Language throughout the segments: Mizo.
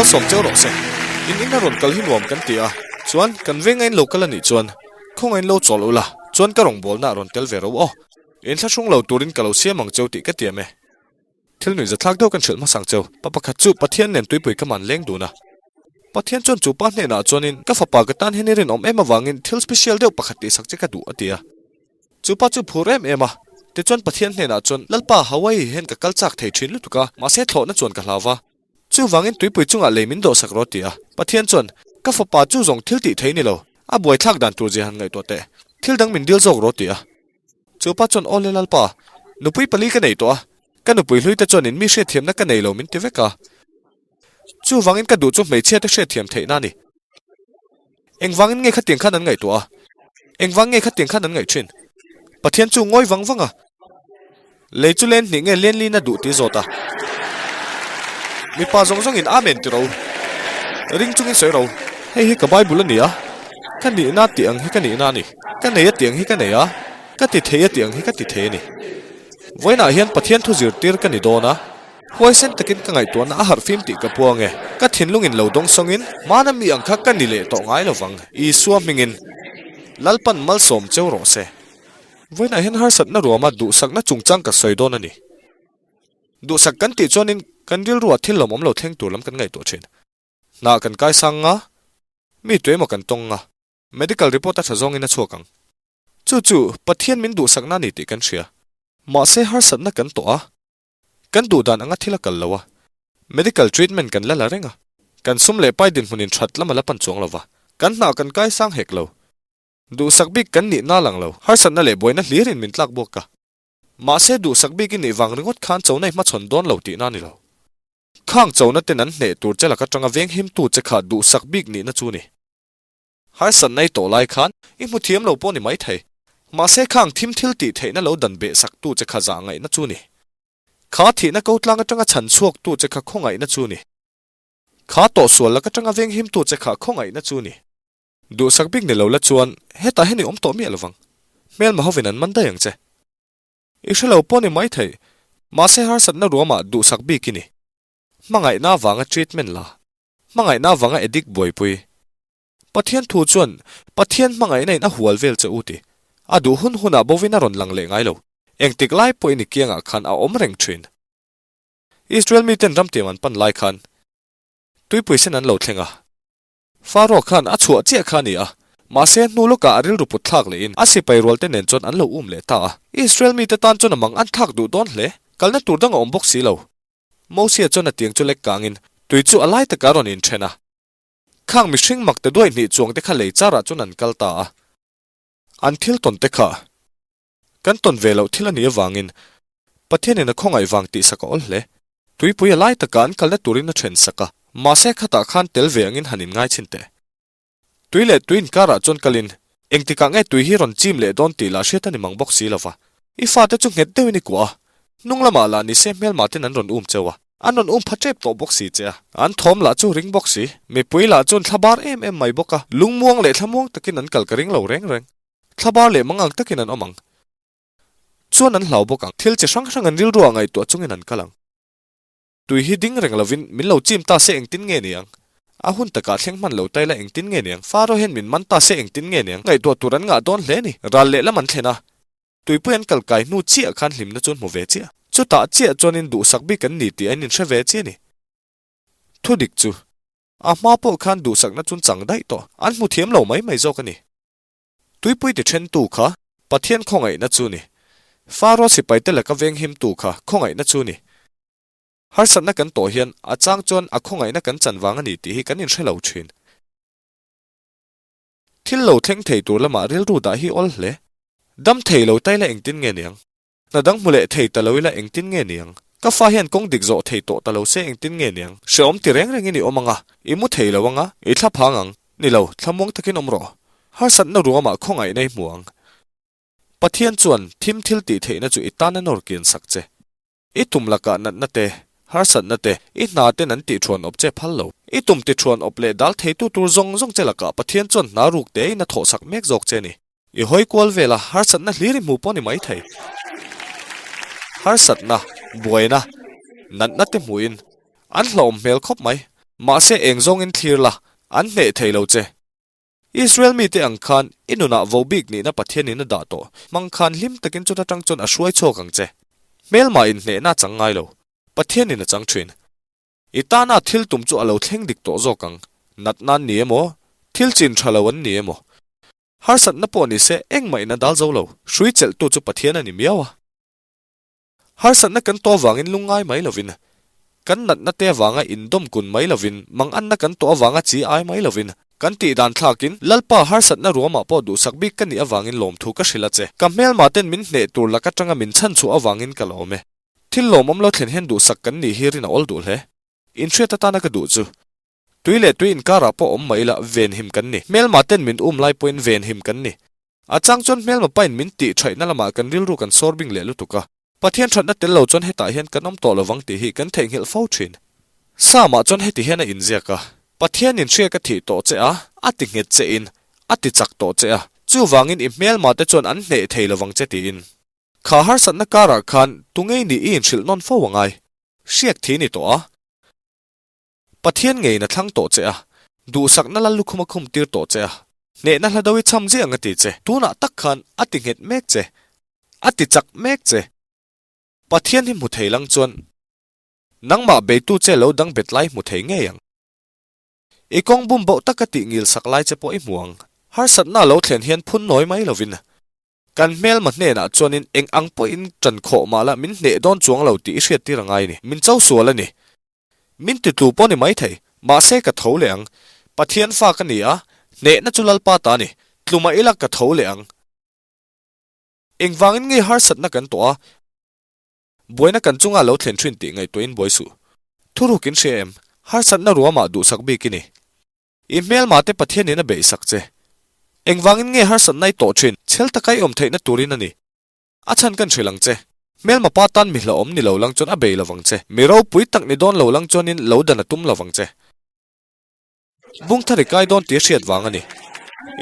malsawm cheu rawh se. In ina rawn kal hi nuam kan ti a, chuan kan venga in lo kal a nih chuan khawngaih in lo chawl ula, chuan ka rawngbawlna a rawn tel ve ro aw. Inthlahrung lo turin ka lo siam ang cheu tih ka tiam e. Thil nuih zathlak deuh kan hrilh hmasa ang cheu. Pa pakhat chu Pathian nen tuipui ka man leng dun a. Pathian chuan chu pa hnenah chuanin, Ka fapa ka tan hian i rinawm em avangin thil special deuh pakhat tihsak che ka duh, a ti a. Chu pa chu phur em em a. Tichuan Pathian hnenah chuan, Lalpa, Hawaii hian ka kal chak thei thin lutuk a, mahse thlawhna chuan ka hlau va. Chuvangin tuipui chungah lei min dawhsak rawh, ti a. Pathian chuan, Ka fapa chu zawng thil tih thei ni lo, a buaithlak dan tur zia han ngaihtuah teh. Thil dang min dil zawk rawh, ti a. Chu pa chuan, Awle Lalpa, nupui pali ka nei tawh a, ka nupui hlui te chuanin mi hriatthiamna ka nei lo min ti vek a. Chuvangin ka duh chu hmeichhia te hriatthiam theihna a ni. Engvangin nge khatiang khan an ngaihtuah a? Engvang nge khatiang khan an ngaih thin? Pathian chu ngawi vang vang a. Lei chu len hnih nge len lin a duh ti zawt a. Mipa zawng zawngin Amen ti ro. Ring chungin sawi ro. Hei hi ka Bible a ni a, ka nihna tih ang hi ka nihna a ni. Ka nei a tih ang hi ka nei a, ka ti thei a tih ang hi ka ti thei a ni. Vawiinah hian Pathian thu zirtir ka ni dawn a, huaisen takin ka ngaihtuahna a harh fim tih ka puang e. Ka thinlungin lo dawng sawngin, hmana mi ang kha ka ni leh tawh ngai lovang. Isua hmingin Lalpan malsawm cheu rawh se. Vawiinah hian harsatna ruama duhsakna chungchang ka sawi dawn a ni. Duhsak kan tih chuanin kan rilruah thil lawmawm lo thleng tur lam kan ngaihtuah thin. Hna kan kaisang nga, mi tuemaw kan tawng nga. Medical report a tha zawngin a chhuak ang. Chu chu Pathian min duhsakna a ni tih kan hria. Mahse harsatna kan tawh a, kan duh dan anga thil a kal lo a, medical treatment kan la la reng a, kan sum leh pai dinhmunin that lam a la pan chuang lo va, kan hna kan kaisang hek lo. Duhsak bik kan nih na lang lo, harsatna leh buaina hlirin min tlak bawk a. Mahse duhsak bik i nih vang ringawt khan chona i hmachhawn dawn lo tihna a ni lo. Khang chona ten an hneh tur che lak atanga venghimtu che kha duhsak bik nihna chu ni. Harsatna i tawh lai khan i hmu thiam lo pawh ni mai thei. Mahse khang thim thil tih theihna lo dan beh sak tu che kha zah ngaihna chu ni. Kha thihna ko tlang atanga chhan chhuak tu che kha khawngaihna chu ni. Kha tawhsual lak atanga venghim tu che kha khawngaihna chu ni. Duhsak bik ni lo la chuan hetah hian i awm tawh miah lovang. Hmelma hovin an man daih ang che. I hre lo pawh ni mai thei. Mahse harsatna ruamah duhsak bik i ni. Hmangaihna avanga treatment la. Hmangaihna avanga addict buaipui. Pathian thu chuan Pathian hmangaihna in a hual vel che u ti. A duh hun hunah bovin a rawn lang leh ngai lo. Engtik lai pawhin i kiangah khan a awm reng thin. Israel miten ramtiam an pan lai khan tuipui sen an lo thleng a. Pharaoh khan a chhuah chiah kha a ni a, mahse hnu lawkah a rilru put thlak lehin a sipai rualte nen chuan an lo um leh ta a. Israel mite tan chuan a mang an thlak duh dawn hle. Kalna tur dang a awm bawk si lo. Mosia chuan a tiang chu lek kangin tui chu a lai takah a rawn inthen a. Khang mihring mak te duai hnih chuang te kha lei charah chuan an kal ta a. An thil tawn te kha kan tawn ve loh thil a nih avangin Pathianin a khawngaih vang tih sak a awl hle. Tuipui a lai takah an kalna turin a then sak a, mahse khatah khan tel ve angin han inngai chhin teh. Tui leh tui inkarah chuan kalin engtikah nge tui hi rawn chim leh dawn tih lah hriat a ni mang bawk si lova. I fate chu nghet deuhin i kuah a, hnung lamah lah ni se hmelmah ten an rawn um cheu a. An rawn um pha tep tawh bawk si che a, an thawm lah chu ring bawk si. Mipui lah chuan thlabar em em mai bawk a, lungmuang leh thlamuang takin an kal ka ring lo reng reng. Thlabar leh mangang takin an awm ang. Chuan an hlau bawk ang. Thil chi hrang hrang an rilruah ngaihtuah chungin an kal ang. Tui hi ding reng lovin min lo chim ta se engtin nge ni ang? A hun takah thleng hman lo ta ila engtin nge ni ang? Faro hian min man ta se engtin nge ni ang? Ngaihtuah tur an ngah dawn hle a ni. Ral lehlam an thlen a. Tuipui an kal kai hnu chiah khan hlimna chu an hmu ve chiah. Chutah chiah chuanin duhsak bik an ni tih an inhre ve chiah a ni. Thudik chu, a hma pawh khan duhsakna chun chang daih tawh an hmu thiam lo mai mai zawk a ni. Tuipui ti thentu kha Pathian khawngaihna chu ni. Faro sipaite laka venghimtu kha khawngaihna chu ni. Harsatna kan tawh hian a chang chuan a khawngaihna kan chan vang a ni tih hi kan inhre lo thin. Thil lo thleng thei tur lamah rilru dah hi awl hle. Dam thei lo ta ila engtin nge niang? Hna dang hmu leh thei ta lo ila engtin nge niang? Ka fa hian kawng dik zawh thei tawh ta lo se engtin nge niang? Hreawm ti reng rengin i awm ang a, i mu thei lo ang a, i thla phang ang. Ni lo, thlamuang takin awm rawh. Harsatna ruamah khawngaihna i hmu ang. Pathian chuan thim thil tih theihna chu i tan a nawr kian sak che. I tum lakah natna te, harsatna te, i hna ten an tih thuan awp che phal lo. I tum ti thuan awp leh dal theitu tur zawng zawng che lakah Pathian chuan hna ruk tein a thawhsak mek zawk che ni. I hawi kual vela harsatna hlir i hmu pawh ni mai thei. Harsatna, buaina, natna te hmuhin an hlauhawm hmel khawp mai. Mahse eng zawngin thlir la, an hneh thei lo che. Israel mite ang khan i nunah vo bik nihna Pathianin a dah tawh hmang khan hlim takin chuta tang chuan a hruai chhuak ang che. Hmelmah inhnehna a chang ngai lo, Pathianin a chang thin. I tana thil tum chu a lo thleng dik tawh zawk ang, natna an ni emaw, thil chin tha lo an ni emaw. Harsatna pawh ni se engmah in a dal zo lo, hrui chelhtu chu Pathian a ni miau a. Harsatna kan tawh avangin lungngai mai lovin, kan natna te avanga indawm kun mai lovin, manganna kan tawh avanga chi ai mai lovin, kan tih dan thlakin Lalpa harsatna ruamah pawh duhsak bik ka nih avangin lawmthu ka hrilh a che. Ka hmelma ten min hneh tur lak atanga min chhanchhuah avangin ka lawm e. Thil lawmawm lo thlen hian duhsak kan nih hi rin a awl duh hle. Inhriat atana ka duh chu. Tui leh tui inkarah pawh awm mah ila venhim kan ni. Hmelma ten min um lai pawhin venhim kan ni. A chang chuan hmelma pain min tih thaihna lamah kan rilru kan sawr bing leh lutuk a. Pathian thatna tel lo chuan hetah hian kan awm tawh lovang tih hi kan theihnghilh fo thin. Psalm-ah chuan heti hian a inziak a, Pathianin hriak a thih tawh che a, a ti nghet che in, a ti chak tawh che a, chuvangin i hmelma te chuan an hneh thei lovang che tiin. Kha harsatna karah khan tungei nih i inhrilh nawn fo angai. Hriak thi ni tawh a. Pathian ngeiin a thlang tawh che a, duhsakna lal lukhum a khum tir tawh che a, hnehna hla do i cham ziah ang a ti che. Tunah tak khan a ti nghet mek che, a ti chak mek che. Pathian hi hmu thei lang chuan nangmah beitu che lo dang bet lai hmu thei ngei ang. I kawng bum boh taka tih ngil sak lai che pawh i hmu ang. Harsatna lo thlen hian phun nawi mai lovin Kan hmelma hnenah chuanin eng ang pawhin ṭan khawh mah la min hneh dawn chuang lo tih i hriattir a ngai a ni. Min cho sual a ni. Min titlu pawh ni maithei. Mahse ka tho leh ang. Pathian fa ka ni a, hnehna chu Lalpa ta a ni. Tlu mah ila ka tho leh ang. Engvangin nge harsatna kan tawh a, buaina kan chunga lo thlen ṭhin tih ngaihtuahin buai suh. Thuruk in hria em? Harsatna ruamah duhsak bik i ni. I hmelma te Pathianin a beihsak che. Engvangin nge harsatna i tawh thin? Chhel taka i awm theihna turin a ni. A chhan kan hrilh ang che. Hmelma pa tan mi hlauhawm ni lo lang chuan a bei lovang che. Mi ropui tak ni dawn lo lang chuanin lo dan a tum lovang che. Bung thar i kai dawn tih a hriat vang a ni.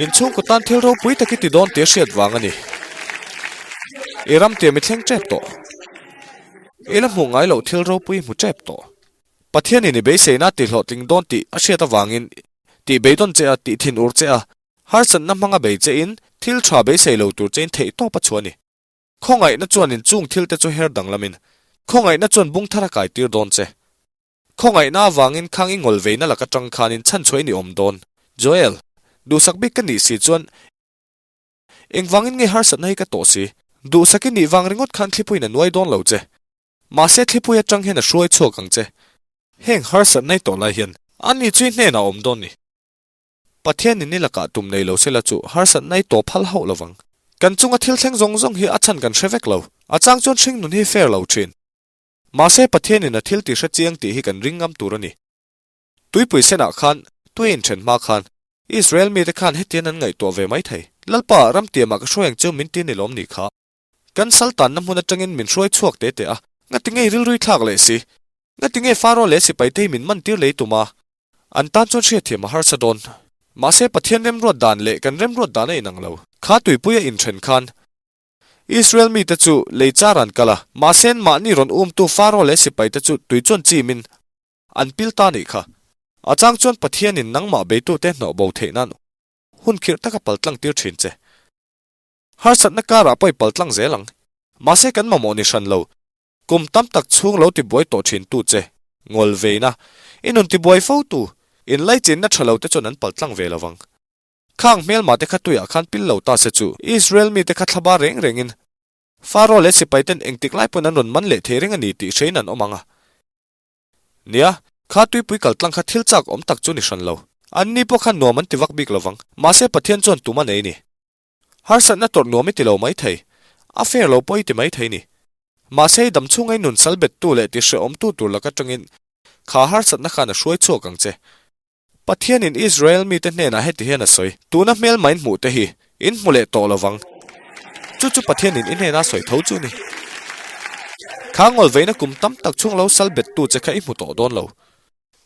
Inchhungkaw tan thil ropui tak i ti dawn tih a hriat vang a ni. I ram tiam i thleng tep tawh. I la hmuh ngai loh thil ropui i hmu tep tawh. Pathianin i beiseina ti hlawhtling dawn tih a hriat avangin tih beidawn che a, tih thin ur che a, harsatna hmanga bei chein thil tha beisei lo tur chein theih tawp a chhuah a ni. Khawngaihna chuanin chung thil te chu her danglamin khawngaihna chuan bung thar a kai tir dawn che. Khawngaihna avangin khang i ngawl veina lak atang khanin chhanchhuah i ni awm dawn. Joel, duhsak bik ka nih si chuan engvangin nge harsatna hi ka tawh si? Duhsak i nih vang ringawt khan thlipuiin a nuai dawn lo che. Mahse thlipui atang hian a hruai chhuak ang che. Heng harsatna i tawh lai hian ani chu i hnenah a awm dawn ni. Pathianin i lakah tum nei lo sela chu harsatna i tawh phal hauh lovang. Kan chunga thil thleng zawng zawng hi a chhan kan hre vek lo. A chang chuan hringnun hi fair lo thin. Mahse Pathianin a thil ti hre chiang tih hi kan ring ngam tur a ni. Tuipui senah khan tui inthen hma khan Israel mite khan hetian an ngaihtuah ve mai thei. Lalpa, ramtiamah ka hruai ang cheu min ti ni lawm ni kha. Kan sal tanna hmun atangin min hruai chhuak te te a, ngati nge rilrui thlak leh si? Ngati nge Faro leh sipai te hi min man tir lei tum a? An tan chuan hriatthiam a harsa dawn. Mahse Pathian remruat dan leh kan remruat dan a inang lo. Kha tuipui a inthen khan Israel mite chu lei char an kal a, mahse mahni rawn umtu Faro leh sipai te chu tui chuan chimin an pil ta nih kha. A chang chuan Pathianin nangmah beitute hnawh bo theih nan hun khirh taka paltlang tir thin che. Harsatna karah pawh i pal tlang zel ang. Mahse kan mamawh ni hran lo. Kum tam tak chhung lo tibuai tawh thin tu che, ngawl veina, i nun tibuai fo tu, inlaichinna tha lo te chuan an pal tlang ve lo vang. Khang hmelma te kha tuiah khan pil lo ta se chu Israel mite kha thlaba reng rengin Faro leh sipai ten engtik lai pawn an rawn man leh thei reng a ni tih hrein an awm ang a. Nia, kha tuipui kal tlang kha thil chak awm tak chu ni hran lo. Anni pawh khan nuam an ti vak bik lo vang. Mahse Pathian chuan tum a nei ni. Harsatna tawrh nuam i ti lo mai thei, a fair lo pawh i ti mai thei ni. Mahse i dam chhunga i nun sal bettu leh ti hrehawmtu tur lak atangin kha harsatna khan a hruai chhuak ang che. Pathianin Israel mite hnenah heti hian a sawi, Tuna hmelma in hmuh te hi in hmu leh tawh lo vang. Chu chu Pathianin i hnena sawi tho chu ni. Kha ngawlveina kum tam tak chhung lo sal bettu che kha i hmu tawh dawn lo.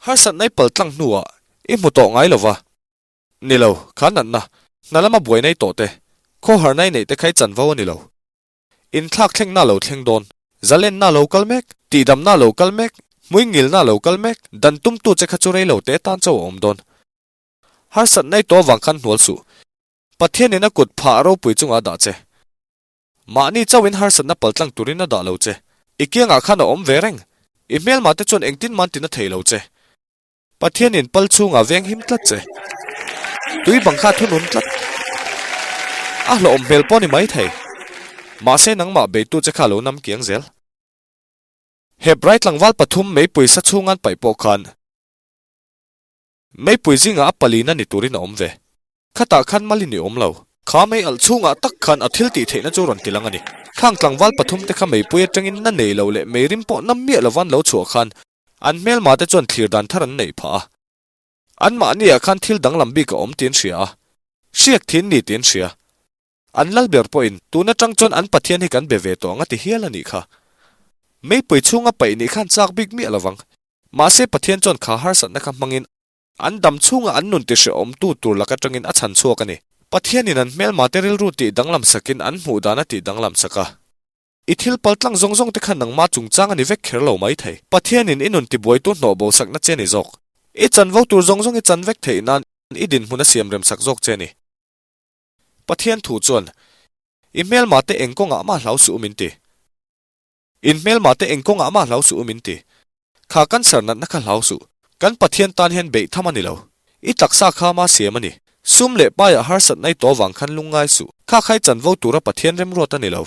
Harsatna i paltlang hnuah i hmu tawh ngai lo va. Ni lo, kha natna, hna lama buai nei tawh te, khawharna i neih te kha i chanvo a ni lo. Inthlak thlengna lo thleng dawn, zalenna lo kal mek, tihdamna lo kal mek, Hmuingilna a lo kal mek, dan tumtu che kha chu rei lo te tan chauh a awm dawn. Harsatna i tawh avang khan hnual suh. Pathianin a kut phah a ropui chungah a dah che. Mahni chauhin harsatna paltlang turin a dah lo che. I kiangah khan a awm ve reng. I hmelmah te chuan engtin man tina thei lo che. Pathianin pal chhungah veng him tlat che. Tui bang kha a thunun tlat. A hlawhawm hmel pawh a ni mai thei. Mahse nangmah beitu che kha a lo nam kiang zel. Hebrai tlangval pathum meipui sa chhungan paih pawh khan meipui zingah a palina ni turin a awm ve. Khatah khan malin i awm lo. Kha mei alh chhungah tak khan a thil tih theihna chu rawn tilang a ni. Khang tlangval pathum te kha meipui atangin na nei lo leh meirim pawh na miah lova an lo chhuah khan an hmelma te chuan thlir dan thar an neih phah a. Anmahniah khan thil danglam bik a awm tih an hria a, hriak thin ni tih an hria. An lal ber pawhin tun atang chuan an Pathian hi kan be ve tawh ang a ti hial a nih kha. Meipui chhunga paih nih khan chak bik miah lovang. Mahse Pathian chuan kha harsatna kha hmangin An dam chhunga an nun tihrehawmtu tur lak atangin a chhan chhuak a ni. Pathianin an hmelmate rilru tih danglam sakin an hmuh dan a tih danglam sak a. I thil paltlang zawng zawng te kha nangma chungchang a ni vek kher lo mai thei. Pathianin i nun tibuaitu hnawh bo sakna che ni zawk. I chanvo tur zawng zawng i chan vek theih nan i dinhmun a siam rem sak zawk che ni. Pathian thu chuan, I hmelmate eng kawngah mah hlau suh u min ti. In hmelmate eng kawngah mah hlau suh u min ti. Kha cancer natna kha hlau suh. Kan Pathian tan hian beih tham a ni lo. I taksa kha ma siam a ni. Sum leh paiah harsatna i tawh vang khan lungngai suh. Kha khai chanvo tura Pathian remruat a ni lo.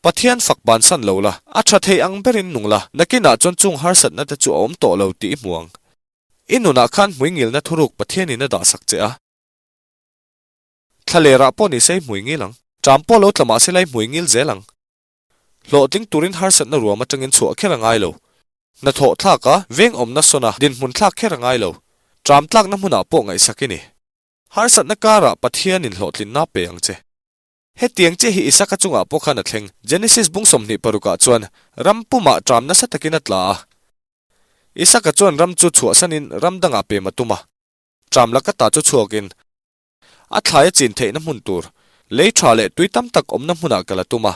Pathian fak bansan lo la, a tha thei ang berin nung la, nakinah chuan chung harsatna te chu a awm tawh lo tih i hmu ang. I nunah khan hmuingilna thuruk Pathianin a dahsak che a. Thlalerah pawh ni se i hmuingil ang. Ṭam pawh lo tla mah se la i hmuingil zel ang. Hlawhtling turin harsatna ruam atangin chhuah kher a ngai lo. Hnathawh thlak a, veng awmna sawn a, dinhmun thlak kher a ngai lo. Ṭam tlakna hmunah pawh ngaihsak i ni. Harsatna karah Pathianin hlawhtlinna pe ang che. Hetiang chiah hi Isaka chungah pawh khan a thleng. Genesis bung 26 ah chuan ram pumah ṭam nasa takin a tla a. Isaka chuan ram chu chhuahsanin ram dangah pem a tum a. Ṭam laka ta chu chhuakin A thlai a chin theihna hmun tur, lei tha leh tui tam tak awmna hmunah kal a tum a.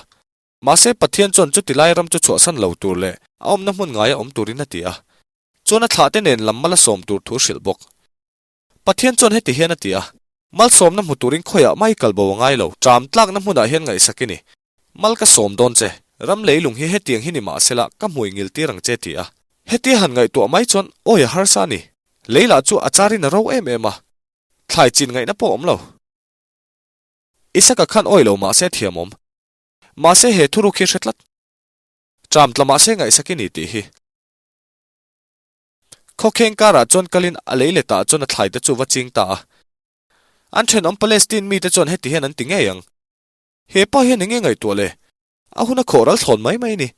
Mahse Pathian chuan chuti lai ram chu chhuahsan lo tur leh a awmna hmun ngaia awm turin a ti a. Chuan a thlahte nen lam mal a sawm tur thu hrilh bawk. Pathian chuan heti hian a ti a, Malsawmna hmu turin khawiah mai kal bo a ngai lo, ṭam tlakna hmunah hian ngaihsak i ni. Mal ka sawm dawn che, ram leilung hi hetiang hi ni mah sela ka hmui ngil tir ang che ti a. Hetia han ngaihtuah mai chuan awi a harsa a ni. Lei lah chu a charin a ro em em a. Thlai chin ngaihna pawh awm lo. Isaka khan awi lo mahse thiam awm. Mahse he thuruk hi hre tlat. Ṭam tla mahse ngaihsak i ni tih hi. Khawkheng karah chuan kalin a lei letah chuan a thlai te chu va ching ta a. An ṭhenawm Palestine mite chuan heti hian an ti ngei ang. He pa hian enge ngaihtuah le? A hun a khawh ral thlawn mai mai a ni.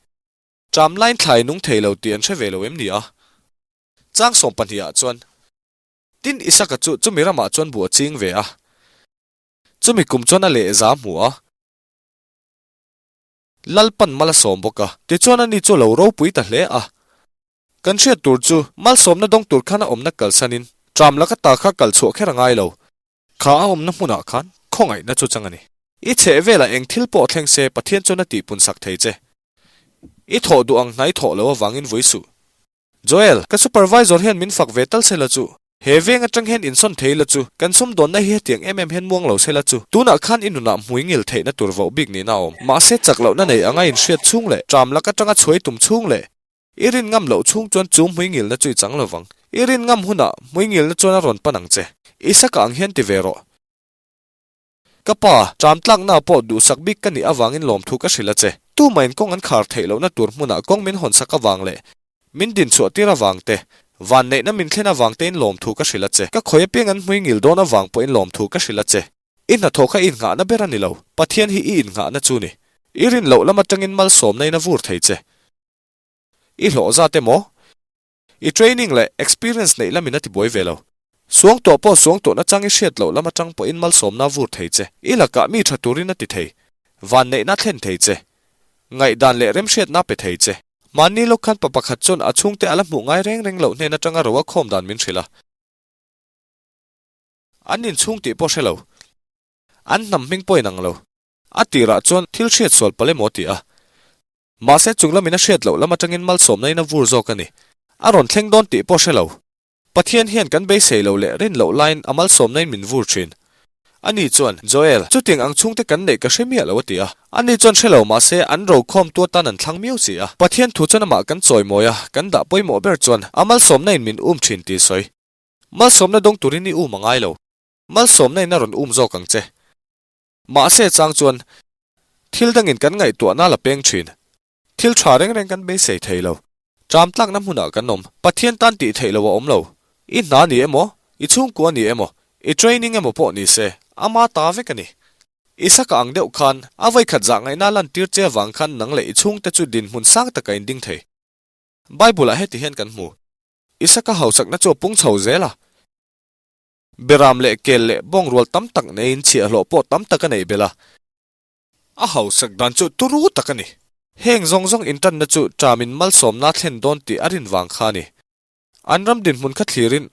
Ṭam lain thlai nung thei lo tih an hre ve lo em ni a? Chang 12 ah chuan. Tin, Isaka chu chumi ramah chuan buh a ching ve a. Chumi kum chuan a lehza hmu a. Lalpan mal a sawm bawk a. Tichuan ani chu a lo ropui ta hle a. Kan hriat tur chu malsawmna dawng tur khan a awmna kalsanin ṭam laka ta kha kal chhuah kher a ngai lo. Kha a awmna hmunah khan khawngaihna chu chang a ni. I chheh velah eng thil pawh thleng se Pathian chuan a tihpun sak thei che. I thawh duh ang hnai thawh lo avangin vui suh. Joel, ka supervisor hian min fak ve tal se la chu. He veng atang hian insawn thei la chu, kan sumdawnna hi hetiang em em hian muang lo se la chu. Tunah khan i nunah hmui ngil theihna tur voh bik nihna a awm. Mahse chak lohna nei anga inhriat chhung leh ṭam lak atanga chhuai tum chhung leh i rin ngam loh chhung chuan chu hmui ngilna chu i chang lovang. I rin ngam hunah hmui ngilna chuan a rawn pan ang che. Isaka ang hian ti ve rawh. Ka pa, ṭam tlakna pawh duhsak bik ka nih avangin lawmthu ka hrilh a che. Tumahin kawng an khar theih lohna tur hmunah kawng min hawnsak avang leh min dinchhuah tir avang te, vanneihna min thlen avang tein lawmthu ka hrilh a che. Ka khawi apiang an hmui ngil dawn avang pawhin lawmthu ka hrilh a che. I hnathawh kha i innghahna ber a ni lo, Pathian hi i innghahna chu ni. I rin loh lam atangin malsawmna in a vur thei che. I hlawh zat emaw? I training leh experience neih lamin a tibuai ve lo. Suangtuah pawh suangtuahna chang i hriat loh lam atang pawhin malsawmna a vur thei che. I lakah mi tha turin a ti thei. Vanneihna a thlen thei che. Ngaihdan leh remhriatna a pe thei che. Mahni lawk khan pa pakhat chuan a chhungte a la hmuh ngai reng reng loh hnen atanga ro a khawm dan min hrilh a. An inchhung tih pawh hre lo. An hnam hming pawh inang lo. A tirah chuan thil hriat sual palh emaw a ti a. Mahse chung lamin a hriat loh lam atangin malsawmna in a vur zawk a ni. A rawn thleng dawn tih pawh hre lo. Pathian hian kan beisei lo leh rin loh laiin a malsawmnain min vur thin. Ani chuan, Joel, chutiang ang chhungte kan neih ka hre miah lo a ti a. Ani chuan hre lo mahse an rokhawmtu atan an thlang miau si a. Pathian thu chuan amah kan chawimawi a, kan dah pawimawh ber chuan a malsawmnain min um thin tih sawi. Malsawmna dawng turin i um a ngai lo. Malsawmnain a rawn um zawk ang che. Mahse chang chuan thil dangin kan ngaihtuahna la peng thin. Thil tha reng reng kan beisei thei lo. Ṭam tlakna hmunah kan awm. Pathian tan tih theih lo a awm lo. I hna ni emaw, i chhungkua ni emaw, i training emaw pawh ni se, ama ta vek a ni. Isaka ang deuh khan, a vawikhat zah ngaihna lantir che avang khan nang leh i chhungte chu dinhmun sang taka in ding thei. Bible-ah heti hian kan hmu. Isaka hausakna chu a pung chho zel a. Beram leh kel leh bawngrual tam tak neiin chhiahhlawh pawh tam tak a neih belh a. A hausak dan chu turu tak a ni. Heng zawng zawng intanna chu ṭamin malsawmna thlen dawn tih a rin vang kha a ni. An ram dinhmun kha thlirin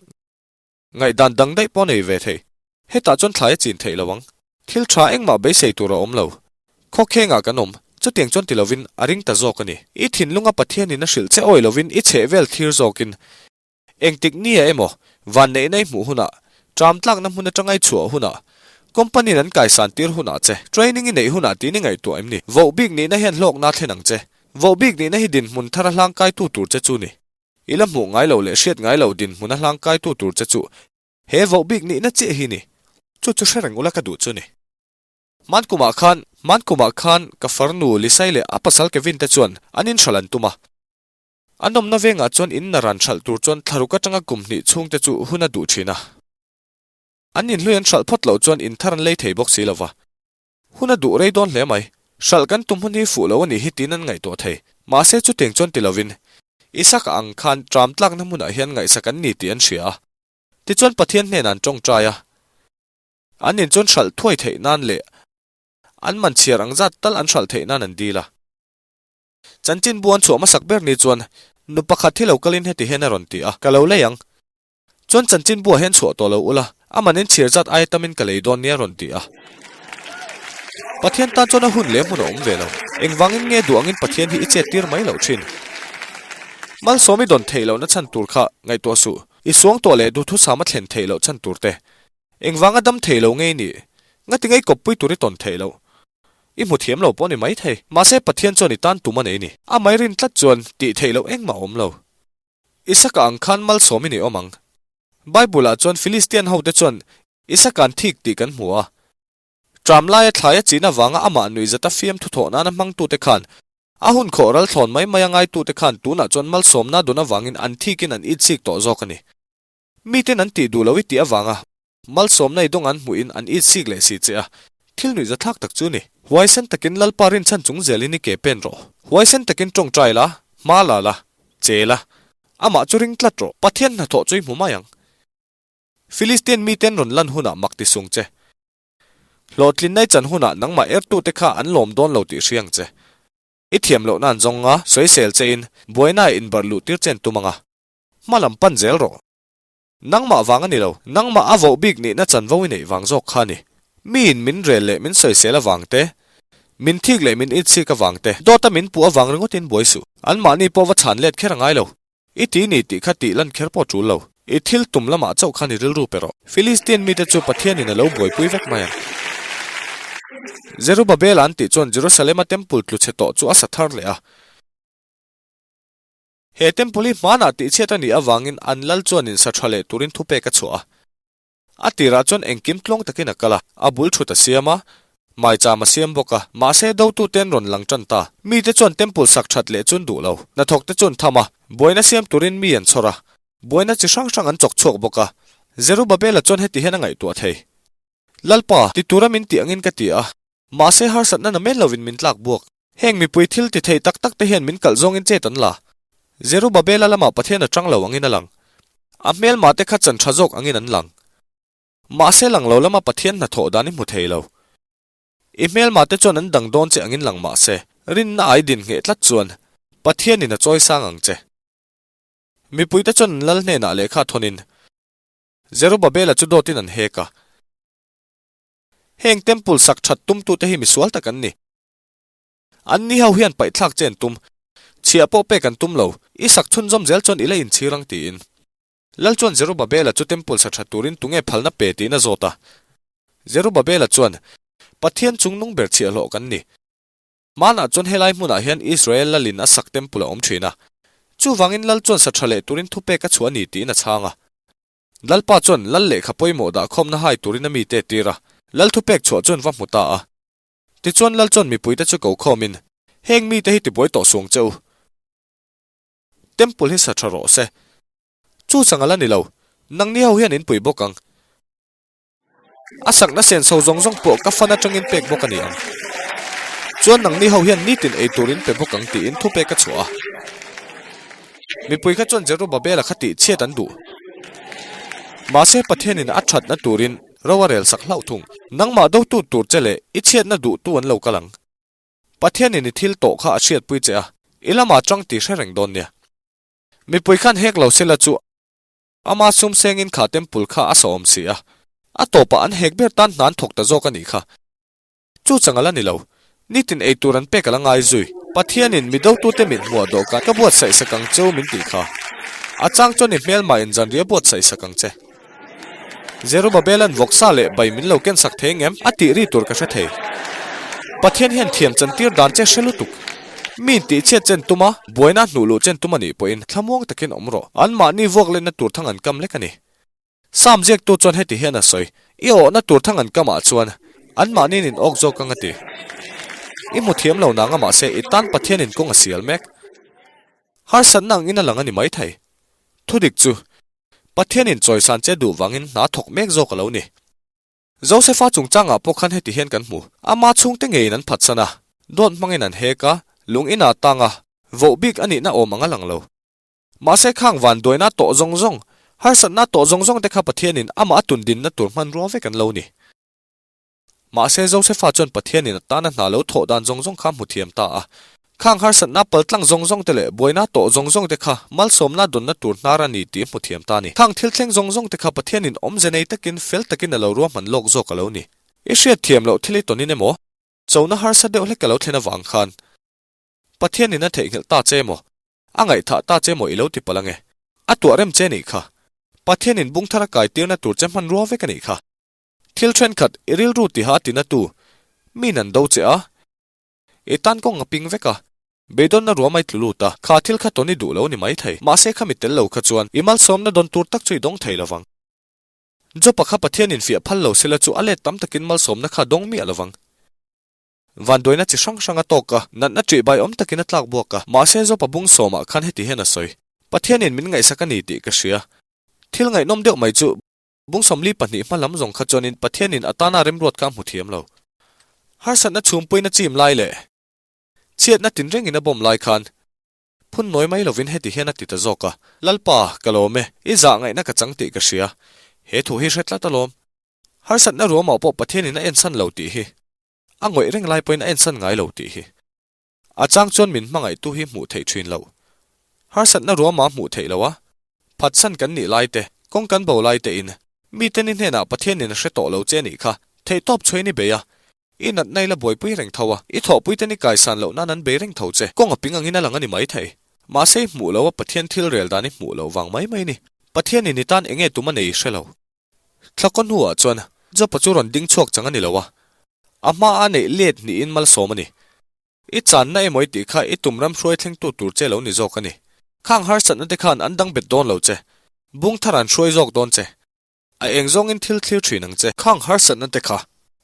ngaihdan dang daih pawh a nei ve thei. Hetah chuan thlai a chin theih lo ang. Thil ṭha engmah beisei tur a awm lo. Khawkhengah kan awm, chutiang chuan ti lovin a ring ta zawk a ni. I thinlunga Pathianin a hrilh che awi lovin i chhehvel thlir zawkin Engtik nia emaw, vanneihna i hmuh hunah, ṭam tlakna hmun aṭanga i chhuah hunah, company-in an kaisan tir hunah che, training i neih hunah tiin i ngaihtuah em ni? Voh bik nihna hian hlawkna a thlen ang che. Voh bik nihna hi dinhmun thar a hlangkaitu tur che chu ni. I la hmuh ngai loh leh hriat ngai loh dinhmun a hlangkaitu tur che chu he voh bik nihna chiah hi ni. Chu chu hre reng ula ka duh chu ni. Hman kumah khan, hman kumah khan ka farnu Lisai leh a pasal Kevin te chuan an inhralh an tum a. An awmna vengah chuan in naran hralh tur chuan thlaruk atanga kum hnih chhungte chu hun a duh thin a. An inhlui an hralh phawt loh chuan in thar an lei thei bawk si lova. Hun a duh rei dawn hle mai. Hralh kan tum hun hi fuh lo a nih hi tiin an ngaihtuah thei. Mahse chutiang chuan ti lovin, Isaka ang khan tram tlakna hmunah hian ngaihsak an ni tih an hria a. Tichuan Pathian hnenah an tawngtai a. An in chuan hralh thuai theih nan leh an man chhiar ang zat tal an hralh theih nan an dil a. Chanchin bu an chhuah hmasak ber ni chuan nu pakhat hi lo kalin heti hian a rawn ti a, Ka lo lei ang. Chuan chanchin buah hian chhuah tawh lo ula, a man in chhir zat aia tamin ka lei dawn nia rawn ti a. Pathian tan chuan a hun leh hmun a awm ve lo. Engvangin nge duh angin Pathian hi i chet tir mai loh thin? Malsawm i dawn theih lohna chhan tur kha ngaihtuah suh. I suang tawh leh duhthusam a thlen theih loh chhan tur te. Engvanga dam thei lo ngei nih? Ngati ngei kawppui tur i tawn theih loh? I hmu thiam lo pawh ni mai thei. Mahse Pathian chuan i tan tum a nei ni. A mai rin tlat chuan tih theih loh engmah a awm lo. Isaka ang khan malsawm i ni awm ang. Bible ah chuan Philistian ho te chuan Isaka an thik tih kan hmu a. Tram laia thlai a chin avanga amah nuihzata fiamthu thawh nana hmangtute khan a hun khawh ral thlawn mai mai a ngaitute khan tunah chuan malsawmna dun avangin an thikin an itsik tawh zawk a ni. Miten an tih duh lo i tih avanga malsawmna i dawng an hmuhin an itsik leh si che a, thil nuih zathlak tak chu ni. Huaisen takin Lalpa rinchhan chung zelin i ke pen rawh. Huaisen takin tawngtai la, hma la la, che la, amah chu ring tlat rawh. Pathian hnathawh chu i hmu mai ang. Philistian miten rawn lan hunah mak ti sung che. Hlawhtlinna i chan hunah nangmah ertute kha an lawm dawn lo tih hria ang che. I thiam lohna an zawng nga, sawisel chein, buaina ah inbarh luh tir che an tum ang a. Hma lam pan zel rawh. Nangmah vang a ni lo, nangmah a voh bik nihna chanvo i neih vang zawk kha a ni. Miin min rel leh min sawisel avang te, min thik leh min itchik avang te, dawta min puh avang ringawtin buai suh. Anmahni pawh va chhan let kher a ngai lo. I ti ni tih kha tih lan kher pawh tul lo. I thil tum lamah chauh khan i rilru pe rawh. Philistian mite chu Pathianin a lo buaipui vek mai ang. Zerubabela an tih chuan Jerusalema temple tlu chhe tawh chu a sa thar leh a. He temple hi hmanah tihchhiat a nih avangin an lal chuan insa tha leh turin thupek a chhuah a. A tirah chuan engkim tluang takin a kal a, a bul thut a siam a, maicham a siam bawk a, mahse dotute an rawn lang tan ta. Mite chuan temple sak that leh chu an duh lo. Hnathawkte chu an tham a, buaina siam turin mi an chhawr a, buaina chi hrang hrang an chawk chhuak bawk a. Zerubabela chuan heti hian a ngaihtuah thei. Lalpa, ti tura min tih angin ka ti a, mahse harsatna na men lovin min tlak buak. Heng mipui thil ti thei tak tak te hian min kalh zawngin chet an la. Zerubabela lamah Pathian a tang lo angin a lang. A hmelmah te kha chan tha zawk angin an lang. Mahse lang lo lama Pathian hnathawh dan i hmu thei lo. I hmelmah te chuan an dang dawn che angin lang mahse, rinna ai din ngheh tlat chuan Pathianin a chawi sang ang che. Mipui te chuan an lal hnenah lehkha thawnin Zerubabela chu dawtin an hek a. Heng temple sak that tumtute hi misual tak an ni. An ni ho hian paihthlak che an tum. Chhiah pawh pek an tum lo, i sak chhunzawm zel chuan i la inchhir ang tiin. Lal chuan Zerubabela chu temple sa tha turin tunge phalna pe tiin a zawt a. Zerubabela chuan, Pathian chungnung ber chhiahhlawh kan ni. Hmanah chuan helai hmunah hian Israel lalin a sak temple a awm thin a. Chuvangin lal chuan sa tha leh turin thupek a chhuah a ni tiin a chhang a. Lalpa chuan lal lehkha pawimawh dahkhawmna hai turin a mite a tir a. Lal thupek chhuah chuan va hmu ta a. Tichuan lal chuan mipuite chu ko khawmin, Heng mite hi tibuai tawh suang che u. Temple hi sa tha rawh se. Chu chang a la ni lo, nangni ho hian in pui bawk ang. A sakna senso zawng zawng pawh ka fan atangin pek bawk a ni ang. Chuan nangni ho hian nitin ei turin pe bawk ang tiin thupek a chhuah a. Mipui kha chuan Zerubabela kha tih chhiat an duh. Mahse Pathianin a thatna turin ro a rel sak hlauh thung. Nangmah dotu tur che leh i chhiatna duhtu an lo kal ang. Pathianin i thil tawh kha a hriatpui che a, i lamah chang tih hre reng dawn nia. Mipui khan hek lo sela chu ama sum sengin kha temple kha a sawm si a, a tawpah an hek ber tan hna an thawk ta zawk a nih kha. Chu chang a la ni lo. Nitin ei tur an pek a la ngai zui. Pathianin mi dotute mit hmuah dawhkan ka buatsaih sak ang cheu min tih kha. A chang chuan i hmelmah in zanriah buatsaih sak ang che. Zerubabelan vawksa leh bai min lo ken sak thei ngem? A tih ri tur ka hre thei. Pathian hian thiam chantir dan che hre lutuk. Mi intih chhiat chen tum a, buaina hnuh luh chen tum a nih pawhin thlamuang takin awm rawh. Anmahni vuak lenna tur thang an kam lek a ni. Sam ziaktu chuan heti hian a sawi, I awhna tur thang an kamah chuan anmahniin in awk zawk ang a ti. I hmu thiam lo nang a mahse i tan Pathianin kawng a sial mek. Harsatna angin a lang a ni maithei. Thudik chu, Pathianin chawisan che duh vangin hna thawk mek zawk a lo ni. Josefa chungchangah pawh khan heti hian kan hmu. Ama chhungte ngeiin an phatsan a, dawt hmangin an hek a, lung inah tang a, voh bik a nihna awm ang a lang lo. Mahse khang vanduaina tawh zawng zawng, harsatna tawh zawng zawng te kha Pathianin amah a tundinna tur hmanrua vek an lo ni. Mahse Josefa chuan Pathianin a tana hna lo thawh dan zawng zawng kha hmu thiam ta a. Khang harsatna paltlang zawng zawng te leh buaina tawh zawng zawng te kha malsawmna dawnna tur hnar a ni tih hmu thiam ta a ni. Khang thil thleng zawng zawng te kha Pathianin awmze nei takin fel takin a lo ruahman lawk zawk a lo ni. I hriat thiam loh thil i tawnin emaw, chona harsa deuh hlek a lo thlen avang khan Pathianin a theihnghilh ta che emaw, a ngaihthah ta che emaw i lo ti palh ange. A tuah rem che nih kha. Pathianin bung thar a kaitirna tur che hmanrua vek a nih kha. Thil thenkhat i rilru tiha tina tu, mi nan do che a, i tan kawng a ping vek a, beidawnna ruam ai tlu lut a, kha thil kha tawn i duh lo ni mai thei. Mahse khami tel lo kha chuan i malsawmna dawn tur tak chu i dawng thei lovang. Jopa kha Pathian infiah phal lo sela chu a let tam takin malsawmna kha dawng miah lovang. Vanduaina chi hrang hrang a tawk a, natna ṭih bai awm takin a tlak buak a, mahse Jopa bung sawmah khan heti hian a sawi, Pathianin min ngaihsak a ni tih ka hria. Thil ngaihnawm deuh mai chu Bung 42 hma lam zawng kha chuanin Pathianin a tana remruat kha a hmu thiam lo. Harsatna chhumpuina chim lai leh chhiatna tinrengin a bawm lai khan phun nawi mai lovin heti hian a ti ta zawk a, Lalpa, ka lawm e, i zah ngaihna ka chang tih ka hria. He thu hi hre tlat alawm. Harsatna ruamah pawh Pathianin a ensan lo tih hi. A ngawih reng lai pawhin a ensan ngai lo tih hi. A chang chuan min hmangaihtu hi hmuh theih thin loh. Harsatna ruama hmuh theih loh a, phatsan kan nih lai te, kawng kan bo lai te in, mite ni hnenah Pathianin a hre tawh lo che nih kha, theihtawp chhuain i bei a, i natna i la buaipui reng tho a, i thawhpui te ni kaisan loh nan an bei reng tho che, kawng a ping angin a lang a ni mai thei. Mahse i hmuh loh a Pathian thil rel dan i hmuh loh vang mai mai ni. Pathianin i tan enge tum a nei i hre lo. Thlakaw hnuah chuan Jopa chu rawn ding chhuak chang a ni lo a, a hma a neih let hnihin malsawm a ni. I channa emaw i tih kha i tum ram hruai thlengtu tur che lo ni zawk a ni. Khang harsatna te khan an dang bet dawn lo che, bung thar an hruai zawk dawn che. A eng zawngin thil thlir thin ang che. Khang harsatna te kha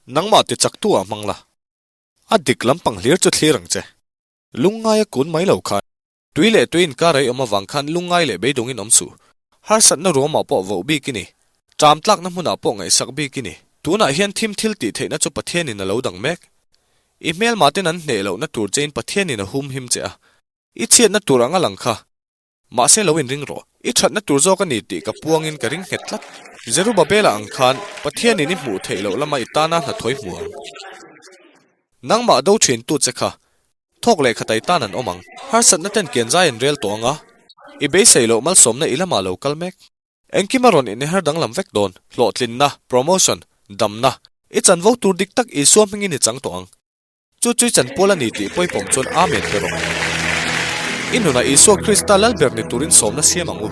nangmah ti chaktu ah hmang la, a dik lampang hlir chu thlir ang che. Lungngaia kun mai lo khan. Tui leh tui inkar ei awm avang khan lungngai leh beidawngin awm suh. Harsatna ruamah pawh voh bik i ni. Ṭam tlakna hmunah pawh ngaihsak bik i ni. Tunah hian thim thil tih theihna chu Pathianin a lo dang mek. I hmelmaten an hneh lohna tur chein Pathianin a humhim che a. I chhiatna tur ang a lang kha. Mahse lo inring rawh. I ṭhatna tur zawk a ni tih ka puangin ka ring nghet tlat. Zerubabela ang khan Pathianin i hmuh theih loh lama i tana hnathawi hmu ang. Nangmah do ṭhintu che kha Thawk leh khatai tan an awm ang. Harsatna ten kian zai an rel tawh ang a, i beisei loh malsawmna i lamah lo kal mek. Engkim a rawn inher danglam vek dawn, hlawhtlinna, promotion, damna, i chanvo tur dik tak Isua hmingin i chang tawh ang. Chu chu i chanpual a ni tih pawipawm chuan Amen pe rawh. I nunah Isua Krista Lalber ni turin sawmna siam ang u.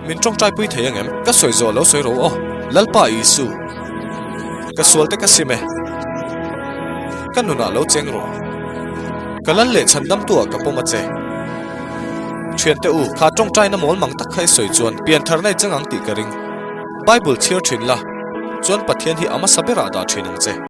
Min tawngtaipui thei ang em? Ka sawi zawh lo sawi ro aw. Lalpa Isu, ka sualte ka sim e. Ka nunah lo cheng rawh. Ka lal leh chhandamtu ah ka pawm a che. Thiante u, kha tawngtaina mawl mang tak kha i sawi chuan piantharna i chang ang tih ka ring. Bible chhiar thin la, chuan Pathian hi a hmasa berah dah thin ang che.